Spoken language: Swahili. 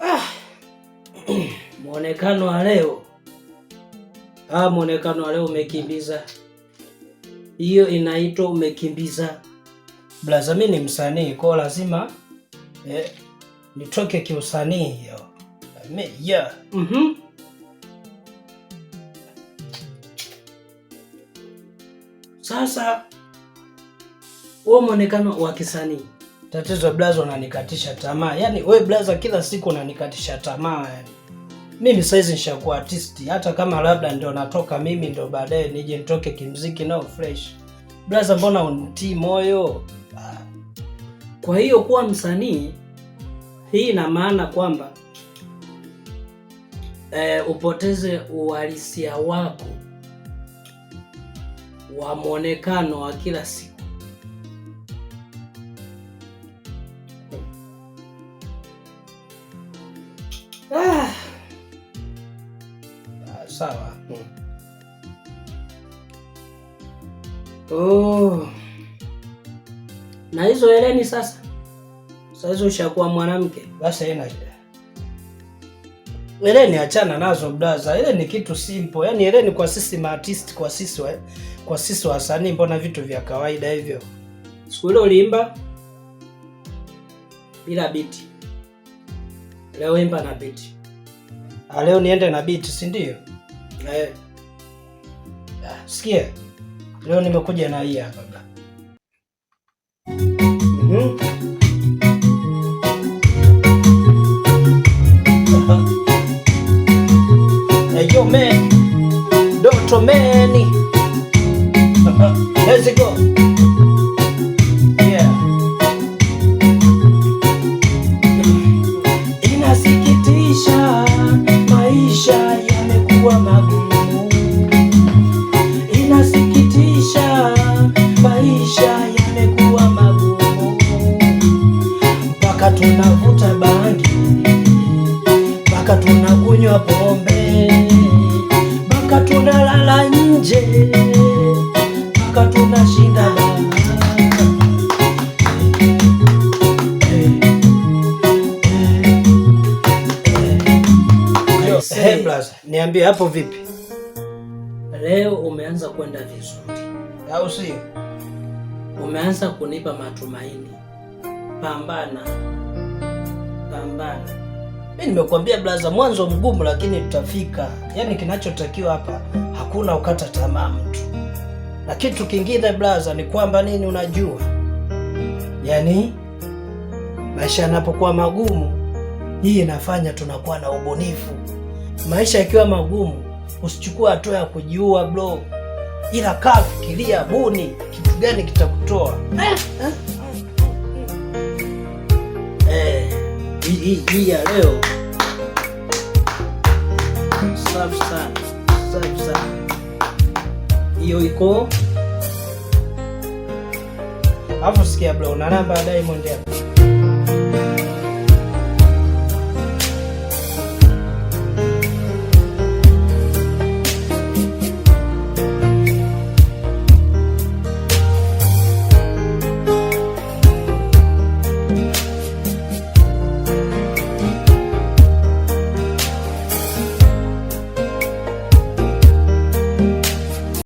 Ah. Mwonekano wa leo, mwonekano wa leo umekimbiza. Hiyo inaitwa umekimbiza. Blaza, mimi ni msanii, kwa lazima nitoke kiusanii hiyo. Yeah. Sasa huo mwonekano wa kisanii, tatizo blaza, unanikatisha tamaa. Yaani we blaza, kila siku unanikatisha tamaa yani. Mimi saizi nishakuwa artist, hata kama labda ndio natoka mimi ndio baadaye nije nitoke kimziki nao fresh. Blaza, mbona unitii moyo? Kwa hiyo kuwa msanii, hii ina maana kwamba upoteze uhalisia wako wa mwonekano wa kila siku. Ah. Sawa. Oh. Na hizo eleni sasa. Sasa ushakuwa mwanamke. Basi haina shida. Eleni achana nazo blaza. Eleni kitu simple. Yaani eleni kwa sisi maartist, kwa sisi wasanii mbona vitu vya kawaida hivyo. Siku ile uliimba bila biti. Leo imba na biti. Leo niende na biti, si ndio? Eh. Sikia. Leo nimekuja na hii hapa bla. Hey, yo man. Doto man. Let's go. Yeah. Inasikitisha, maisha yamekuwa magumu. Inasikitisha, maisha yamekuwa magumu. Mpaka tunavuta bangi, mpaka tunakunywa pombe, mpaka tunalala nje, mpaka tunashinda baa. Hey, blaza, niambie hapo vipi? Leo umeanza kwenda vizuri, au sio? Umeanza kunipa matumaini. Pambana, pambana. Mimi nimekuambia blaza, mwanzo mgumu, lakini tutafika. Yaani kinachotakiwa hapa hakuna ukata tamaa mtu. Na kitu kingine blaza ni kwamba nini, unajua, yaani maisha yanapokuwa magumu, hii inafanya tunakuwa na ubunifu. Maisha yakiwa magumu, usichukue hatua ya kujiua bro, ila kaa fikiria, buni kitu gani kitakutoa. Hii ya leo safi sana, safi sana. Hiyo iko. Alafu sikia bro, una namba ya Diamond hapa?